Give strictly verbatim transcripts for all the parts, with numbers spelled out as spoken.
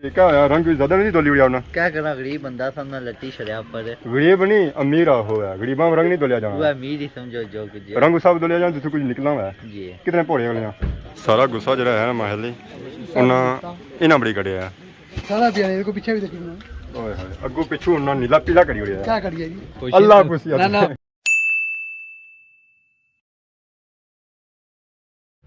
یہ کیا ہویا؟ رنگ بھی زیادہ نہیں دھولی اڑیا انہاں؟ کیا کراں، غریب بندہ سا، نہ لٹی چھڑیا اوپر۔ غریب نہیں، امیر آ ہویا۔ غریباں رنگ نہیں دھولیا جانا۔ وہ امیر ہی سمجھو جو کچھ ہے۔ رنگ صاحب دھولیا جانا جتھوں کچھ نکلنا ہویا۔ جی۔ کتنے پوڑے والے ہیں۔ سارا غصہ جڑا ہے نا ماہلی، انہاں، انہاں بڑی کڈیا ہے۔ سارا پیا نے، کو پیچھے بھی دیکھنا۔ اوئے ہوئے، اگوں پچھوں انہاں نیلا پیلا کری اڑیا ہے۔ کیا کریے جی؟ اللہ خوشی نہ، نہ۔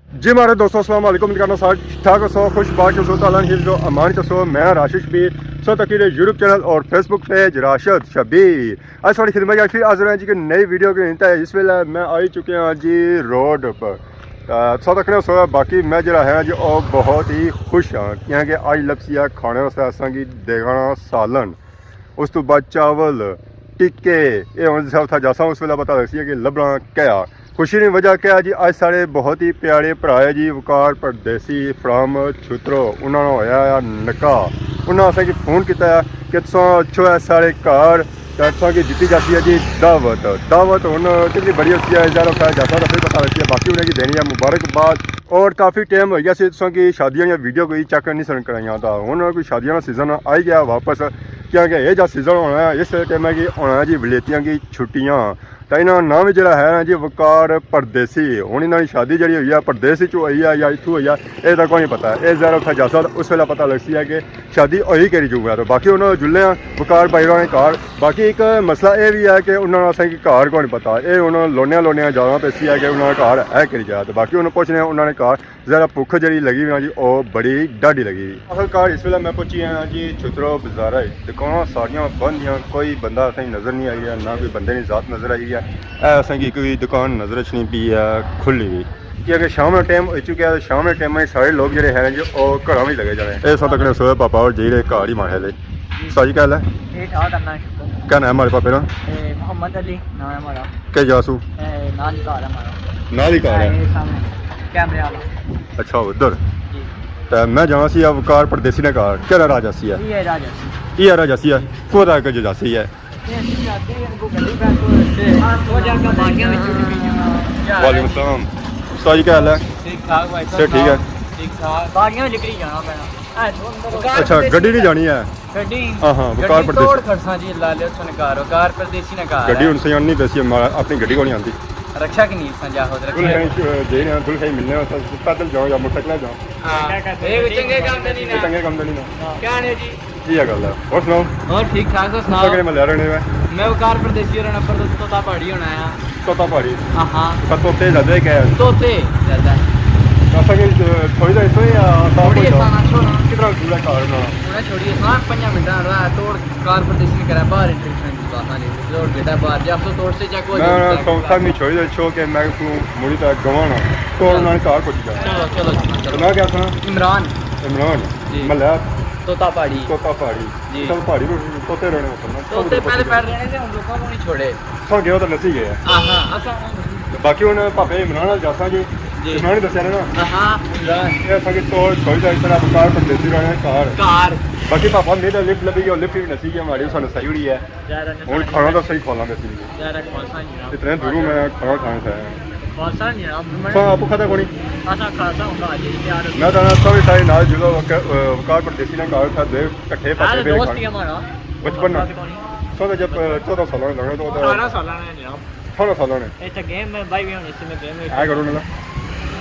جی ماڑے دوستو، السلام علیکم۔ امید کرنا سارے ٹھیک ٹھاک ہسو، خوش باش ہسو، تعالیٰ نے حفظ و امان چ ہسو۔ میں راشد شبیر، سو تکی دے یوٹیوب چینل اور فیس بک پیج راشد شبیر۔ اج ساڑی خدمت چ پھر حاضر ہیں جی کہ نئی ویڈیو کے انتہا۔ اس ویلے میں آئی چکے ہاں جی روڈ پر۔ آ، سو تکنے ہسو، باقی میں جڑا ہے جی او بہت ہی خوش ہاں، کیونکہ اج لبسی ہے کھانے واسطے اساں کی دیگانا سالن۔ اس تو بعد چاول، ٹکے، اے ہن جسا اتھا جاساں اس ویلے پتہ لگسی کہ لبنا کیا۔ خوشی نی وجہ کیا جی، اج ساڑے بہت ہی پیارے بھرا ہے جی وقار پردیسی فرام چھترو، انہاں نا ہویا ہے نکاح۔ انہاں اساں کی فون کیتا ہے کہ تساں اچھو ہے ساڑے گھر، تے تساں کی دتی جاسی ہے جی دعوت۔ دعوت ہن کتنی بڑی ہوسی ہے، ظاہر ہوتا ہے جاساں تے پھر پتہ لگسی ہے، باقی انہاں کی دینی ہے مبارکباد۔ اور کافی ٹائم ہوئی گیا سی تساں کی شادیاں یا ویڈیو کوئی چیک نہیں سن کرائیاں، تا ہن کوئی شادیاں نا سیزن آئی گیا واپس، کیونکہ اے جا سیزن ہونا ہے، اس ٹائم کی ہونا ہے جی ولیتیاں کی چھٹیاں۔ تا انہاں نا نام وی جڑا ہے نا جی وقار پردیسی۔ ہن انہاں نی شادی جڑی ہوئی ہے پردیس وچ ہوئی ہے یا اتھوں ہوئی ہے، اے تاں کوئی نہیں پتہ۔ اے ظاہر اتھا جاسا تاں اس ویلے پتہ لگسی ہے کہ شادی ہوئی کیڑی جگہ ہے۔ تو باقی انہاں جلنے آں وقار بھائی ہوراں نے گھر۔ باقی ایک مسئلہ اے وی ہے کہ انہاں نا اساں کی گھر کوئی نہیں پتہ۔ اے ہن لونیاں لونیاں جانا پیسی ہے کہ انہاں نا گھر ہے کیڑی جگہ۔ تو باقی انہاں پوچھنے آں انہاں نے گھر۔ ذرا بھوک جیڑی لگی ہوئی نا جی، او بڑی ڈاڈھی لگی ہوئی۔ آخر کار اس ویلے میں پہنچی آیا جی چھترو بازارا اچ۔ دکاناں ساریاں بند دیاں، کوئی بندہ اساں کی نظر نہیں آئی رہیا، نہ کوئی بندے نی ذات نظر آئی رہیا۔ اے اساں کی کوئی دکان نظر اچ نہیں پی ہے کھلی ہوئی۔ کیونکہ شام نا ٹائم ہوئی چکیا ہے، شام نے ٹائم اچ سارے لوگ جیڑے ہیں جی، او گھراں وچ لگے جانے۔ اے اساں تکنے سوئے پاپا اور جیڑے گھر ہی ماڑے لے۔ استاد جی کیا حال ہے؟ ٹھیک ٹھاک، اللہ شکر۔ کیا نام ہے ماڑے پاپے نا؟ اے محمد علی نام ہے ماڑا۔ کیا جاسو؟ اے نال ہی گھر ہے ماڑا۔ نال ہی گھر ہے؟ اے سامنے کیمرے والا۔ اچھا، ادھر۔ جی۔ تے میں جانا سی وقار پردیسی نے گھر۔ کیڑا راہ جاسی ہے؟ یہ راہ جاسی۔ یہ راہ جاسی ہے۔ کوئی راہ کے جاسی ہے؟ یہ اسی جاتی ہے، ان کو گلی پہ تو سے، وہ جا کے باڑیاں میں چھٹی ہوئی ہے۔ وعلیکم السلام۔ استاد جی کیا حال ہے؟ ٹھیک ٹھاک بھائی صاحب، صحت ٹھیک ہے؟ ٹھیک ٹھاک۔ باڑیاں میں نکلی جانا پینا۔ اچھا، گڈی نہیں جانی ہے؟ گڈی؟ ہاں، ہاں، وقار گڈی پردیسی۔ توڑ کھڑساں جی، لا لے اتھوں نے گھر، وقار پردیسی نے گھر گڈی ہے۔ ہن سیاں نہیں پیسی، ہمارا اپنی گڈی کو نہیں آندی۔ رکشا کی نہیں ساں جاؤ، رکشا۔ دلہن، اے جیڑے ہیں دلہن ملنے واسطے پیدل جاؤ یا موٹر سائیکل جاؤ۔ ہاں، اے چنگے کم تے نہیں نا۔ چنگے کم تے نہیں نا۔ کیا نے جی؟ یہ گل ہے۔ اور سناؤ؟ اور ٹھیک ٹھاک، تس سناؤ؟ کہڑے محلے رہنے ہو؟ میں وقار پردیسی رہنا، پر طوطا پہاڑی ہونا ہے۔ طوطا پہاڑی؟ ہاں، ہاں۔ پر طوطے زیادہ ہے کیا؟ طوطے زیادہ ہے۔ اساں کہ، اے، تھوڑی دیر اتھوں یا صاف تھوڑی ہوئی جاؤ؟ اساں نہ چھوڑا۔ کتنا دور ہے گھر ہونا؟ انہاں چھوڑی اساں پنجاں منٹاں راہ توڑ، کار پردیسی کرا باہر انٹری کرن دی بات آ نہیں۔ روڈ بیٹا باہر جا، سو توڑ سے چیک ہو میں جائے۔ سو تھا نہیں چھوڑی دے چھو کہ میں کو مڑی تا گوانا۔ تو چلو۔ انہاں نے کار پہنچ جانا۔ چلو، چلو، چلو۔ ناں کیا سا؟ عمران۔ عمران۔ جی۔ محلہ؟ طوطا پہاڑی۔ طوطا پہاڑی۔ جی۔ طوطا پہاڑی کو طوطے رہنے ہوتے نا۔ طوطے پہلے پہلے رہنے تھے، ہن لوکاں کو نہیں چھوڑے۔ سو گئے تو نسی گئے۔ ہاں، ہاں، اساں باقی ہن پاپے عمران نال جاساں جی۔ جی۔ عمران نے دسیا نا۔ ہاں، ہاں، عمران۔ اے اساں کی توڑ چھوڑی جائی طرح وقار پردیسی رہنے گھر۔ گھر۔ باقی پاپا میرا لفٹ لبھی گیا، لفٹ بھی نسی گیا، ہماری سانو صحیح ہوئی ہے۔ ہن کھانا تو صحیح کھوانا میں سی۔ اتنے دوروں میں کھانا کھانا تھا۔ کھواساں نہیں جناب، میں سو آپ کھاتا کونی؟ اساں کھاساں ہوں گا جی، پیار۔ میں تو سب سارے نال جلو وقار پردیسی نے گھر تھا دے کٹھے پاپے یار، میرے دوست کھانے۔ ہی ہمارا۔ بچپن نا۔ سو جب چودہ سال ہونے لگے تو اٹھارہ سال نے جناب۔ اٹھارہ سال ہونے۔ اے تے گیم میں بھائی بھی ہونے سے میں گیم میں۔ اے کرو نا۔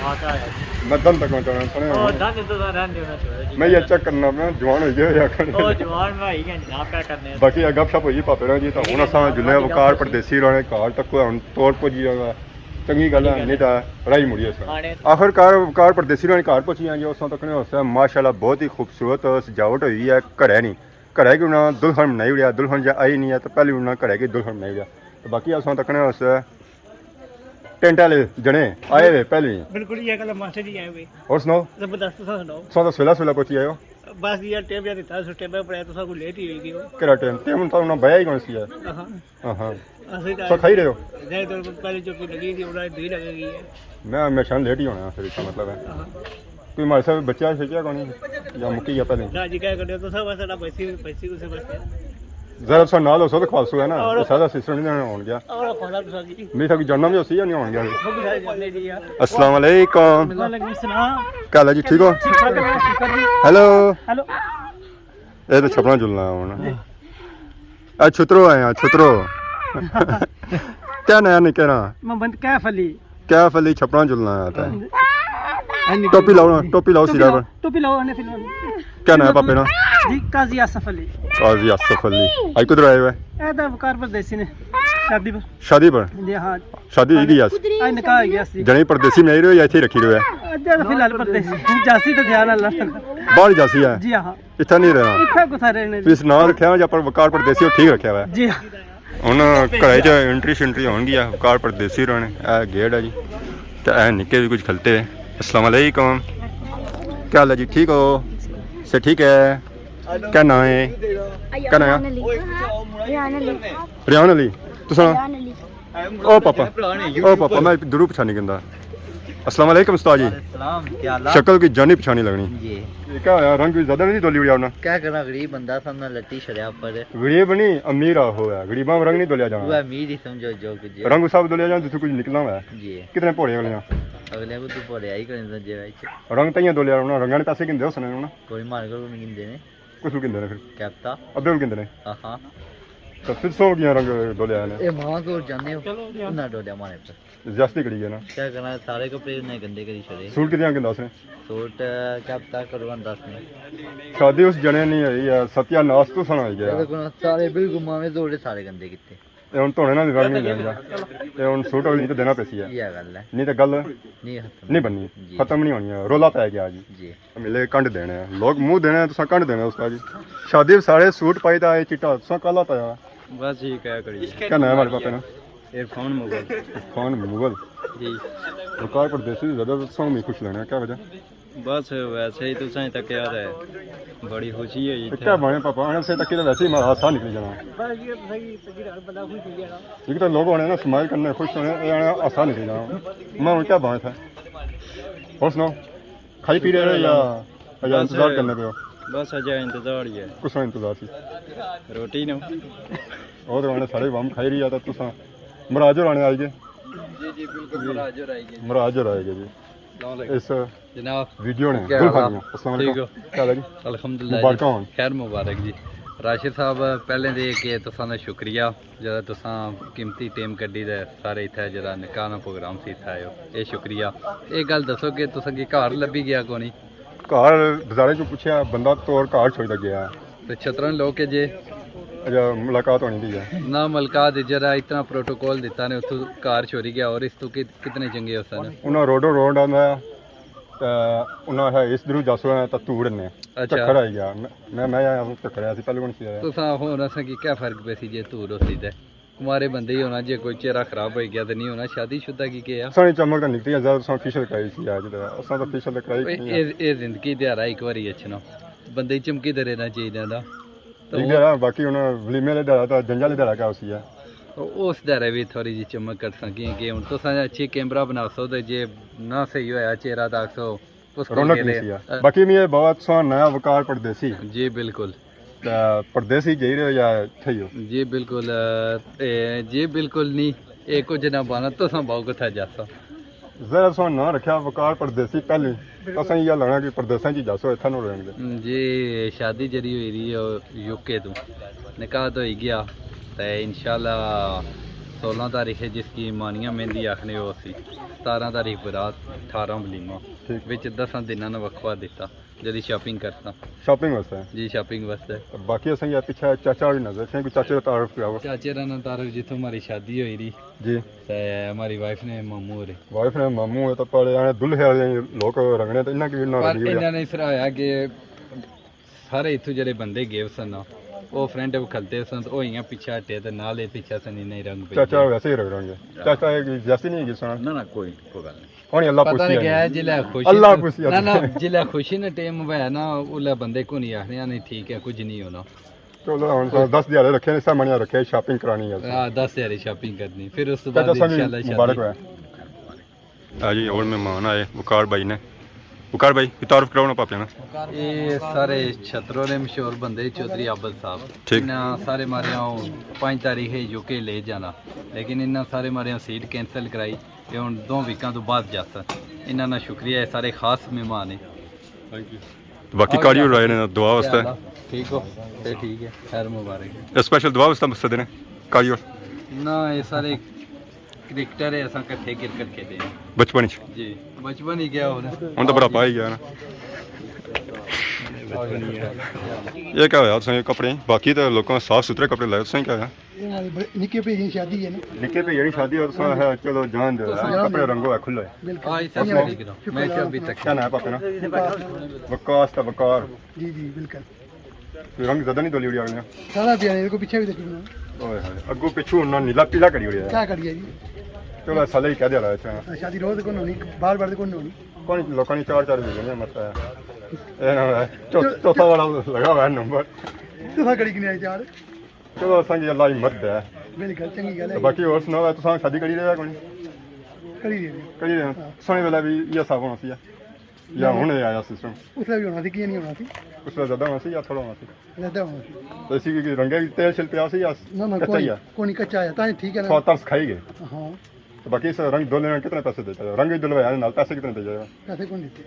ہاں، کیا ہے؟ میں دن تک نہ چڑھنا، سنے او، ہونے۔ دن تو رہن دیو نا چھوڑو جی۔ میں یہ چیک کرنا، میں جوان ہو گیا یا کھڑے۔ او، جوان بھائی ہیں جناب، کیا کرنے ہیں؟ باقی اے گپ شپ ہوئی پاپے نا جی، تو ہن اساں جلے وقار پردیسی رہنے گھر تک کوئی ہن توڑ پوجی جانا۔ چنگی گل ہے، نہیں تاں راہی مڑی اساں۔ آخر کار، کار پردیسی رہنے گھر پہنچی ہیں جی، اساں تکنے ہوسا ماشاءاللہ بہت ہی خوبصورت سجاوٹ ہوئی ہے گھرے نی۔ گھرے کی انہاں دلہن بنائی اڑیا، دلہن جے آئی نہیں ہے تو پہلے انہاں گھرے کی دلہن بنائی اڑیا۔ تو باقی اساں تکنے ہوسا ٹینٹ والے جنے آئے ہوئے پہلے ہی۔ بالکل، یہ گل ماسٹر جی آئے ہوئے۔ اور سناؤ؟ زبردست، تساں سناؤ؟ تساں تو سویلا سویلا پہنچی آئے ہو۔ بس یار، ٹائم یار اتنا سا ٹائم پڑا، تساں کو لیٹ ہی ہوئی گئے ہو۔ کیڑا ٹائم؟ ٹائم ہن تاں انہاں بیا ہی کون سی ہے۔ ہاں۔ ہاں، ہاں۔ اساں سو کھائی رہے ہو؟ نہیں، تو پہلے جو کوئی لگی تھی، انہاں دی لگی گئی ہے۔ میں ہمیشہ لیٹ ہی ہونا پھر، اس کا مطلب ہے۔ ہاں۔ کوئی ہمارے ساتھ بچہ شچہ کونی یا مکی گیا پہلے؟ نہ جی، کیا کرنے ہو؟ تو سب ایسا نہ پیسی، پیسی اسے بس۔ ذرا سا نال ہو سو تو کھواسو ہے نا، اور یہ سارا سسٹم نہیں ہون گیا۔ اور کھانا تو سب جی۔ نہیں تھا کوئی جاننا بھی ہوسی یا نہیں ہون گیا؟ وہ بھی سارے جاننے جی یار۔ السلام علیکم۔ وعلیکم السلام۔ کیا حال ہے جی، ٹھیک ہو؟ شکر جی، شکر جی۔ ہیلو۔ ہیلو۔ اے تے چھپڑاں جلنا ہے ہن۔ اے چھترو آئے ہیں، چھترو۔ کیا ناں ہے نکے نا؟ محمد کیف علی۔ کیف علی چھپڑاں جلنا آیا تھا۔ ٹوپی لاؤ نا، ٹوپی لاؤ سیدھا پر۔ ٹوپی لاؤ، آنے فلم۔ کیا ناں ہے پاپے نا؟ جی، قاضی آصف علی۔ قاضی آصف علی۔ آج کدھر آئے ہوئے؟ اے تے وقار پردیسی نے۔ شادی پر۔ شادی پر؟ جی ہاں۔ شادی ہوئی گئی آج؟ آج نکاح ہوئی گیا سی۔ جنے پردیسی میں رہے ہو یا ایتھے رکھی رہے ہو؟ اجے تے فی الحال پردیسی۔ جاسی تے دھیان اللہ۔ باہر جاسی ہے؟ جی ہاں۔ اتھا نہیں رہنا۔ اتھا کتھا رہنے؟ اس نام رکھیا یا پر وقار پردیسی ہو، ٹھیک رکھیا ہوا ہے۔ جی ہاں۔ ہن گھرے چ انٹری شنٹری ہون گیا، وقار پردیسی رہنے۔ اے گیٹ ہے جی۔ تے اے نکے بھی کچھ کھلتے ہیں۔ السلام علیکم۔ کیا حال ہے جی؟ ٹھیک ہو؟ سے ٹھیک ہے؟ کیا نام ہے؟ کیا نام ہے؟ ریحان علی۔ ریحان علی۔ تساں؟ ریحان علی۔ او پاپا، او پاپا، میں دوروں پچھانی گندا۔ السلام علیکم استاد جی۔ السلام، کیا حال ہے؟ شکل کی جانی پچھانی لگنی۔ جی۔ یہ کیا ہویا؟ رنگ زیادہ نہیں دھولی اڑیا ہونا؟ کیا کرنا، غریب بندہ سا، نہ لٹی شریا پر۔ غریب نہیں، امیر آ ہوا ہے۔ غریباں رنگ نہیں دھولیا جانا۔ وہ امیر ہی سمجھو جو کچھ ہے۔ رنگ صاحب دھولیا جانا جتھوں کچھ نکلنا ہوا ہے۔ جی۔ کتنے پوڑے اگلیاں؟ اگلے کو تو پوڑے آئی کرنے جے بھائی۔ رنگ تائیں دھولیا ہونا، رنگاں نے پیسے گھندے ہو سنے ہونا۔ کوئی مار کو نہیں گھندے نے۔ کس کو گھندے نے پھر؟ کیا پتا۔ ابے کو گھندے نے؟ ہاں ہاں۔ تو پھر سو گیاں رنگ دھولیا نے۔ اے ماں کو جانے ہو؟ نہ ڈولیا مارے پر۔ زیادتی کری گیا نا۔ کیا کرنا، سارے کپڑے انہیں گندے کری چھوڑے۔ سوٹ کتنے گندا اس نے؟ سوٹ، کیا پتا، کرو دس نے۔ شادی اس جنے نہیں ہوئی ہے، ستیا ناس تو سنا ہوئی گیا۔ سارے بالکل ماویں دھوڑے سارے گندے کیتے۔ اے ہن دھونے نال رنگ نہیں جائے گا۔ اے ہن سوٹ اگلی تو دینا پیسی ہے۔ یہ گل ہے۔ نہیں تو گل نہیں ختم۔ نہیں بننی۔ جی۔ ختم نہیں ہونی ہے، رولا پی گیا جی۔ جی۔ ملے کنڈ دینے ہیں۔ لوگ منہ دینے ہیں، تساں کنڈ دینے استاد جی۔ شادی سارے سوٹ پائی تے آئے چٹا، تساں کالا پایا۔ بس جی، کیا کریے۔ کیا نام ہے ہمارے پاپے نا؟ عرفان مغل۔ عرفان مغل۔ جی۔ وقار پردیسی زیادہ سو میں خوش لینا، کیا وجہ؟ بس ویسے ہی تساں ہی تکیا تے بڑی خوشی ہوئی تے اتھے۔ کیا بنے پاپا، آنے سے تکی تو ویسے ہی مارا ہاسا نکلی جانا۔ بس جی، تساں کی تقریر بندہ خوش ہوئی جانا۔ کیونکہ تو لوگ ہونے نا، سمائل کرنے، خوش ہونے، اے آنا ہاسا نکلی جانا۔ میں ہن کیا بنے تھا؟ اور سناؤ؟ کھائی پی رہے ہو یا، یا بس، انتظار کرنے پہ ہو؟ بس اجے انتظار ہی ہے۔ کس طرح انتظار سی؟ روٹی نو۔ وہ تو انہیں سارے بم کھائی رہی ہے، تو تساں مراج ہور آنے آئی گئے؟ جی، جی، بالکل، مراج ہور آئی گئے۔ مراج ہور آئی گئے جی۔ السلام علیکم۔ اس جناب۔ ویڈیو نے۔ کیا حال ہے؟ السلام علیکم۔ ٹھیک ہو؟ کیا حال ہے جی؟ الحمدللہ جی۔ مبارکاں ہون۔ خیر مبارک جی۔ راشد صاحب، پہلے دے کہ تساں دا شکریہ۔ جیہڑا تساں قیمتی ٹائم کڈی تے سارے اتھے جیہڑا نکاح نا پروگرام سی اتھے آئے ہو، اے شکریہ۔ اے گل دسو کہ تساں کی گھر لبھی گیا کونی؟ گھر بازارے چوں پچھیا، بندہ تو گھر چھوڑی تے گیا۔ تے چھترن لوگ کہ جے اجے ملاقات ہونی دی ہے۔ نہ ملاقات، جیہڑا اتنا پروٹوکول دتا نے، اتھوں گھر چھوڑی گیا، اور اس تو کت-، کتنے چنگے ہو سن۔ انہاں روڈو روڈ آندا ہے، تے انہاں ہے اس درو جاسو ہے، تے توڑ نے۔ اچھا۔ چکر آئی گیا۔ میں، میں، میں آیا، چکر آیا سی، پہلے کون سی آیا؟ تساں ہن اساں کی کیا فرق پے سی جے دور ہوسی تے؟ کمارے بندے ہی ہونا، جے کوئی چہرہ خراب ہوئی گیا تے نہیں ہونا، شادی شدہ کی کیا؟ ساڑی چمک تاں نکلی ہے، زیادہ تساں فیشل کرائی سی آج تے، اساں تاں فیشل تاں کرائی اے، نہیں ہے۔ اے، اے زندگی دیہاڑا ایک واری اچھنا، بندے چمکی تے رہنا چاہیے دا۔ تو ایک دیہاڑا، باقی ہن ولیمے آلے دیہاڑا تاں جنجال آلے دیہاڑا کیا ہوسی ہے؟ او، اس دیہاڑے وی تھوڑی جی چمک کڈساں، کیاں کہ ہن تساں اچھی کیمرہ بناسو تے جے نہ صحیح ہویا چہرہ تاں آکھسو، اس کول رونق گھنے۔ نہیں سی ہے۔ اے۔ باقی میں بہت سوہنا نیا وقار پردیسی۔ جی بالکل۔ تے پردیسی گئی رہے ہو یا تھئی ہو؟ جی بالکل، اے، اے، جی بالکل نہیں۔ اے کچھ نہ بانا، تساں باؤ کتھا جاسا۔ ذرا سوہنا ناں رکھیا وقار پردیسی پہلے۔ تساں یہ لگنا کہ پردیساں چ جاسو، اتھا نو رہن دے۔ جی، شادی جڑی ہوئی رہی ہے یو کے تو۔ نکاح تو ہوئی گیا۔ تے انشاءاللہ سولہ تاریخ ہے جس کی مانیاں مہندی آخنے ہو سی۔ ستارہ تاریخ برات، اٹھارہ ولیمہ۔ ٹھیک۔ وچ دساں دناں نا وقفہ دیتا۔ جدی شاپنگ کرساں۔ شاپنگ واسطے؟ جی، شاپنگ واسطے۔ باقی اساں یا پچھے چاچا بھی نظر سے، کوئی چاچے دا تعارف کراؤ۔ چاچے دا ناں تعارف جتھوں ہماری شادی ہوئی رہی۔ جی۔ تے ہماری وائف نے ماموں ہو رہے۔ وائف نے ماموں ہے تو پڑے آنے دلہے والے لوگ رنگنے تو انہاں کی نہ پر رنگی ہوئی انہاں ہے۔ نے اس طرح ہویا کہ سارے اتھوں جڑے بندے گئے سن نا، او فرنٹ کھلتے سن، او ایاں پچھے ہٹے تے نال ہی پچھے سن، انہاں ہی رنگ پہ چاچا گئے۔ ویسے ہی رنگ رنگ ہے۔ ہاں۔ چاچا ایک جیسی نہیں ہے سنا۔ نہ، نہ، کوئی، کوئی گل نہیں۔ ہن اللہ پتہ پوچھی نہیں ہے۔ گیا جلے خوشی نہ، نہ، جلے خوشی نا ٹائم ہویا نا، اولے بندے کو نہیں آخنے، نہیں ٹھیک ہے، کچھ نہیں ہونا۔ چلو، ہن تو دس دیہاڑے رکھے نے، سامنے رکھے، شاپنگ کرانی ہے۔ ہاں، دس دیہاڑے شاپنگ کرنی، پھر اس تو بعد چاچا ساں کی انشاءاللہ مبارک شادی۔ ہوئے۔ ہاں جی، ہن مہمان آئے، وقار بھائی نے۔ وقار بھائی، کوئی تعارف کراؤ نا پاپے نا۔ اے سارے چھترو نے مشہور بندے چودھری عابد صاحب۔ ٹھیک۔ انہاں سارے مارے آؤں پانچ تاریخ ہے یو کے لے جانا، لیکن انہاں سارے مارے آؤں سیٹ کینسل کرائی۔ اے ہن دو ویکاں تو بعد جاسن۔ انہاں نا شکریہ، اے سارے خاص مہمان ہیں۔ تھینک یو۔ باقی آؤ کاریو جی۔ رائے نے دعا واسطے۔ انشاءاللہ۔ ٹھیک ہو؟ تے ٹھیک ہے، خیر مبارک ہے۔ اسپیشل دعا واسطے سدے نے کاری ہور؟ نہ، یہ سارے کرکٹر ہے، اساں کٹھے کرکٹ کھیڈے ہیں۔ بچپن وچ؟ جی، بچپن ہی گیا ہن۔ ہن تو بڑھاپا آئی گیا نا۔ یہ کیا ہویا تساں کپڑے؟ باقی تو لوکاں صاف ستھرے کپڑے لائے، تساں کیا ہویا؟ یہ ہمارے بڑے، نکے بھائی جی شادی ہے نا۔ نکے بھائی جی شادی اور تساں ہے، چلو جان دے، جان دے۔ کپڑے رنگو ہے کھلو ہے۔ بالکل۔ ہاں، اس طرح کی کرو۔ میں کیا ابھی تک کیا نام ہے پاپا نا؟ وقاص۔ وقاص تھا، وقار۔ جی، جی، بالکل۔ کوئی رنگ زیادہ نہیں دولی اڑیا اگلے؟ سارا پیا ہے، کو پیچھے بھی دیکھو نا۔ اوئے ہوئے، اگوں پچھوں انہاں نیلا پیلا کری اڑیا ہے۔ کیا کری ہے جی؟ چلو، سالے ہی کہہ دیا رہا ہے۔ ہاں، شادی روز کون ہونی، بار بار تو کون ہونی۔ کون لوکاں نے چار چار بھی نہیں مسئلہ ہے۔ اے نہ ہوئے، چو-، چوتھا والا لگا ہوا ہے نمبر۔ تساں کری کنے آئے چار؟ چلو، اساں کی اللہ ہی مدد ہے۔ بالکل، چنگی گل ہے۔ تو باقی اور سناؤ، تساں شادی کری رہے ہو کون؟ کری رہے ہو۔ کری رہے ہو۔ ہاں۔ سونے والا بھی یہ حساب ہونا سی۔ یا ہن اے آیا سسٹم؟ اس ویلے بھی ہونا سی، کیاں نہیں ہونا سی؟ اس ویلے زیادہ ہونا سی یا تھوڑا ہونا سی؟ زیادہ ہونا سی۔ تو اسی کی رنگے کی تیل شل پیا سی یا نہ، نہ، کچا ہی کوئی، ہے؟ کوئی نہیں، کچا ہے، تاں ٹھیک ہے نا۔ تھوڑا ترس کھائی گئے۔ ہاں۔ تو باقی اس رنگ دھلنے نے کتنے پیسے دیتے؟ رنگ ہی دھلوایا نال پیسے کتنے دیتے؟ پیسے کون دیتے؟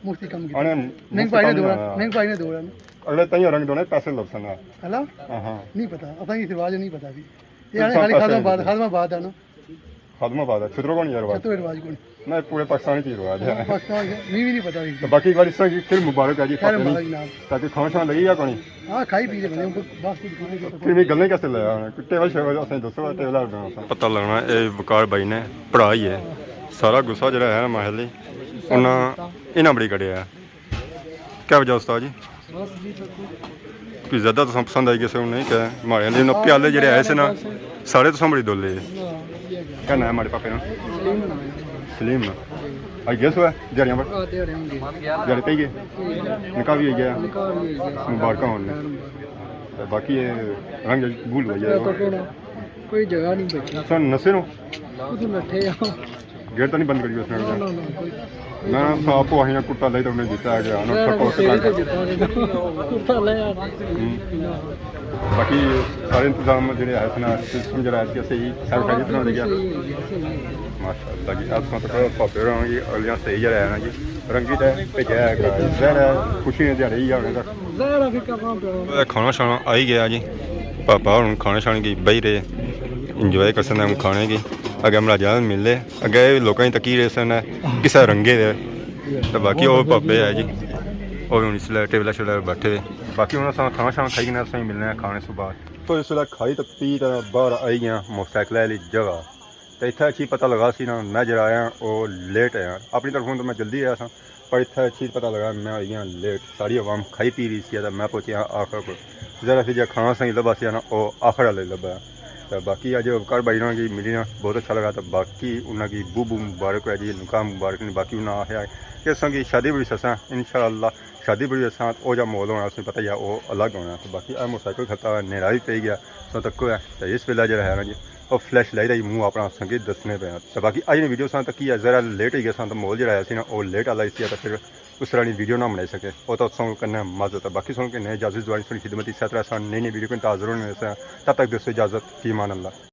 مفتی کم کیتے۔ آنے مفتی کم نہیں ہونا۔ مہنگ بھائی نے دو، مہنگ بھائی نے دو۔ اگلے تائیں رنگ دونے پیسے لبسن نا۔ ہلا؟ ہاں، ہاں۔ نہیں پتا، اساں اس رواج نہیں پتا سی۔ یہ آنے خالی خادم آباد، خادم آباد ہے نا۔ خادم آباد ہے، چھترو کون یار رواج؟ چھترو رواج کون؟ نہ، پورے پاکستان کی رواج ہے۔ پاکستان کی، میں بھی نہیں پتا سی۔ تو باقی ایک بار اس طرح کی پھر مبارک ہے جی، خیر پاپے مبارک جناب۔ تاکہ کھانا شانا لگی یا کونی؟ ہاں، کھائی پی لے بنے، بس کچھ کھانے کی۔ پھر میں گلیں کیسے لے آنا؟ ٹیبل شیبل اسے دسو، ٹیبل آ بنا۔ پتہ لگنا، اے وقار بھائی نے پڑھائی ہے۔ سارا غصہ جڑا ہے نا ماہلی، انہاں، انہاں بڑی کڈیا ہے۔ کیا وجہ استاد جی؟ بس جی، بالکل۔ کوئی زیادہ تساں پسند آئی گئے سے، انہاں نے کہا، ماڑے علی انہاں پیالے جڑے آئے سے نا، سارے تساں بڑی دولے۔ ہاں، یہ گیا۔ کیا نام ہے ماڑے پاپے نا؟ سلیم نام ہے۔ سلیم نا۔ آئی گئے سو ہے دیہاڑیاں پر؟ ہاں، دیہاڑیاں ہوں گے۔ دیہاڑے پئی گئے؟ نکاح بھی ہوئی گیا؟ نکاح بھی ہوئی گیا۔ مبارکاں ہون۔ خیر مبارک۔ تے باقی یہ رنگ بھول ہوئی ہے۔ کوئی جگہ نہیں بچی۔ سن نسے نو؟ اتھوں نٹھے آ۔ گیٹ تو نہیں بند کری اس نے؟ نہ، نہ، نہ، کوئی۔ میں نا صاحب کو آہیاں کرتا لے تو انہیں دیتا ہے کہ انہوں نے سب کو سیڑھی تو دیتا ہے۔ کرتا لے آ۔ ہوں۔ باقی سارے انتظام جڑے ہے سنا، سسٹم جڑا ہے کہ صحیح، سب خیریت نال ہو گیا۔ صحیح ہو گیا، صحیح ہو گیا۔ ماشاءاللہ جی، آپ کو تو پاپے رہا جی، اگلیاں صحیح جڑا ہے نا جی، رنگی تے بھیجا ہے گھر، ظاہر ہے خوشی نے دیہاڑے ہی آنے تک۔ ظاہر ہے پھر کرنا پینا۔ کھانا شانا آئی گیا جی، پاپا ہن کھانے شانے کی بہی رہے، انجوائے کرسن ہم کھانے کی۔ اگے مراجہ ملے، اگے لوکاں کی تکی رہے سن کسے رنگے دے۔ تو باقی وہ پاپے ہے جی، وہ ہن اس لیے ٹیبل شیبل بیٹھے۔ باقی ہن اساں کھانا شانا کھائی کنے اساں ملنے ہیں کھانے سوں بعد۔ تو اس ویلے کھائی تے پی تے باہر آئی گیا، موٹر سائیکل والی جگہ۔ تے اتھے اچھی پتہ لگا سی نا، میں جڑا آیا او لیٹ آیا۔ اپنی طرفوں تو میں جلدی آیا سا، پر اتھے اچھی پتہ لگا میں ہوئی گیا لیٹ۔ ساری عوام کھائی پی رہی سی تے میں پہنچیا آخر پر۔ ذرا سی جا کھانا سہی لبھا سی نا، او آخر والے لبھا۔ تے باقی اج وقار بھائی ہوراں کی ملی نا، بہت اچھا لگا۔ تے باقی انہاں کی بہت بہت مبارک ہوئے جی، نکاح مبارک نے۔ باقی انہاں آخیا کہ اساں کی شادی بڑی سساں، انشاءاللہ شادی بڑی اساں او جا ماحول ہونا، تساں پتہ ہی ہے، او الگ ہونا۔ تے باقی اے موٹر سائیکل کھلتا ہوا، نیرا وی پئی گیا، تساں تکو ہے۔ تے اس ویلے جڑا ہے نا جی، او فلیش لائٹ آئی منہ اپنا تساں کی دسنے پے آں۔ تے باقی اج نی ویڈیو تساں تکی ہے، ذرا لیٹ ہوئی گیا ساں، تے ماحول جڑا ہے سی نا، او لیٹ آلا ہی سی، تے پھر اس طرح نی ویڈیو نہ بنائی سکے۔ او تاں تساں کنے معذرت ہے۔ باقی تساں کنے اجازت، دعائیں تساں نی خدمت، اسے طرح اساں نئی نئی ویڈیو کنے حاضر ہونے سے۔ تب تک دوستو اجازت، فی امان اللہ۔